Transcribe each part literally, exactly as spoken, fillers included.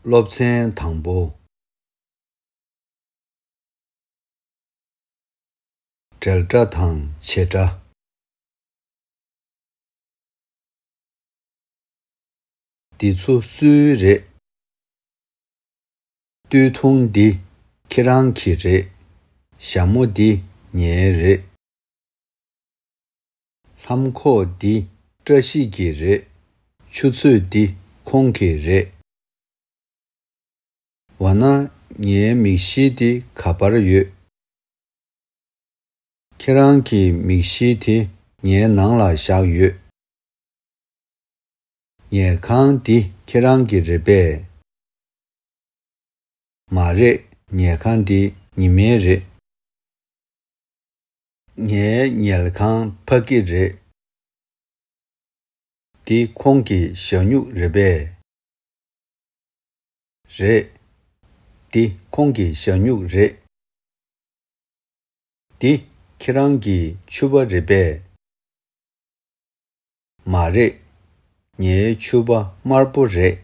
སློབ་ཚན་དང་པོ། འབྲེལ་སྒྲ་དང་བྱེད་སྒྲ། འདི་ཚོ་སུའི་རེད། སྟོད་ཐུང་འདི་ཁྱེད་རང་གི་རེད། ཞྭ་མོ་འདི་ངའི་རེད། ལྷམ་ཁོག་འདི་བཀྲ་ཤིས་ཀྱི་རེད། ཆུ་ཚོད་འདི་ཁོང་གི་རེད། འོ་ན་ངའི་མིག་ཤེལ་འདི་ག་པར་ཡོད། ཁྱེད་རང་གི་མིག་ཤེལ་དེ་ངའི་ནང་ལ་བཞག་ཡོད། ཉལ་ཁང་འདི་ཁྱེད་རང་གི་རེད་པས། མ་རེད། ཉལ་ཁང་འདི་ཉི་མའི་རེད། ངའི་ཉལ་ཁང་ཕ་གི་རེད། འདི་ཁོང་གི་ཞྭ་སྨྱུག་རེད་པས། རེད། འདི་ཁོང་གི་ཞྭ་སྨྱུག་རེད། འདི་ཁྱེད་རང་གི་ཕྱུ་པ་རེད་པས། མ་རེད། ངའི་ཕྱུ་པ་དམར་པོ་རེད།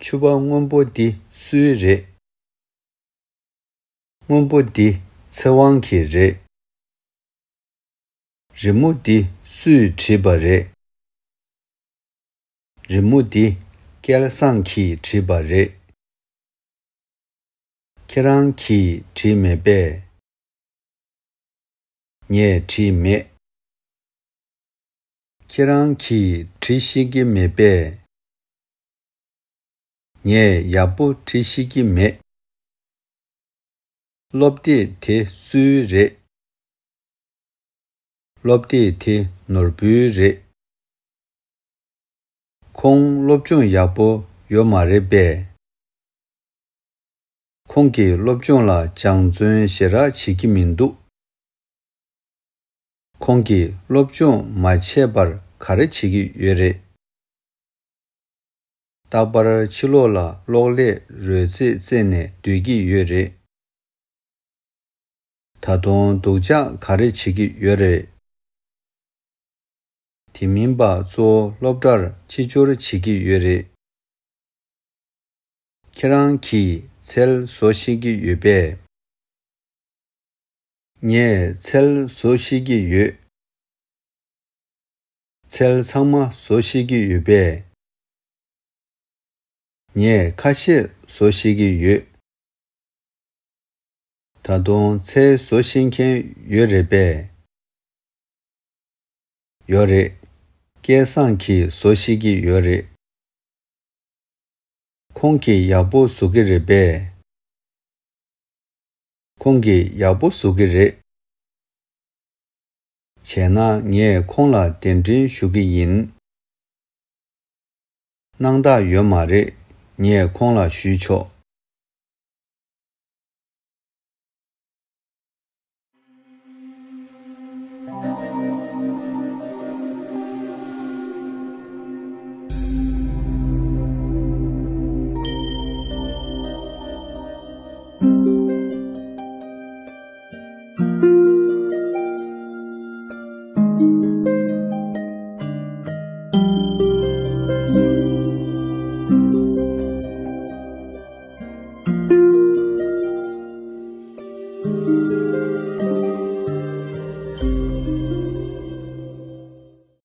ཕྱུ་པ་སྔོན་པོ་འདི་སུའི་རེད། སྔོན་པོ་འདི་ཚེ་དབང་གི་རེད། རི་མོ་འདི་སུས་བྲིས་པ་རེད། རི་མོ་འདི་སྐལ་བཟང་གིས་བྲིས་པ་རེད། ཁྱེད་རང་གིས་བྲིས་མེད་པས། ངས་བྲིས་མེད། ཁྱེད་རང་གིས་བྲིས་ཤེས་ཀྱི་མེད་པས། ངས་ཡག་པོ་བྲིས་ཤེས་ཀྱི་མེད། སློབ་དེབ་དེ་སུའི་རེད། སློབ་དེབ་དེ་ནོར་བུའི་རེད། ཁོང་སློབ་སྦྱོང་ཡག་པོ་ཡོད་མ་རེད་པས། ཁོང་གིས་སློབ་སྦྱོང་ལ་སྦྱང་བརྩོན་ཞེ་དྲག་བྱེད་ཀྱི་མི་འདུག་ཁོང་གིས་སློབ་སྦྱོང་མ་བྱས་པར་ག་རེ་བྱེད་ཀྱི་ཡོད་རེད། རྟག་པར་ཕྱི་ལོགས་ལ་གློག་ཀླད་རོལ་རྩེད་རྩེས་ནས་སྡོད་ཀྱི་ཡོད་རེད། ད་དུང་སྡུག་ཅག་ག་རེ་བྱེད་ཀྱི་ཡོད་རེད། དེ་མིན་པ་གཙོ་བོ་སློབ་གྲྭར་ཕྱི་འབྱོར་བྱེད་ཀྱི་ཡོད་རེད། ཁྱེད་རང་གིས་ཚལ་བཟོ་ཤེས་ཀྱི་ཡོད་པས། ངས་ཚལ་བཟོ་ཤེས་ཀྱི་ཡོད། ཚལ་ཚང་མ་བཟོ་ཤེས་ཀྱི་ཡོད་པས། ངས་ཁ་ཤས་བཟོ་ཤེས་ཀྱི་ཡོད། ད་དུང་ཚལ་བཟོ་ཤེས་མཁན་ཡོད་རེད་པས། ཡོད་རེད། སྐལ་བཟང་གིས་བཟོ་ཤེས་ཀྱི་ཡོད་རེད། ཁོང་གིས་ཡག་པོ་བཟོ་གི་རེད་པས། ཁོང་གིས་ཡག་པོ་བཟོ་གི་རེད། བྱས་ན་ངས་ཁོང་ལ་གདན་འདྲེན་ཞུ་གི་ཡིན། སྣང་དག་ཡོད་མ་རེད། ངས་ཁོང་ལ་ཞུས་ཆོག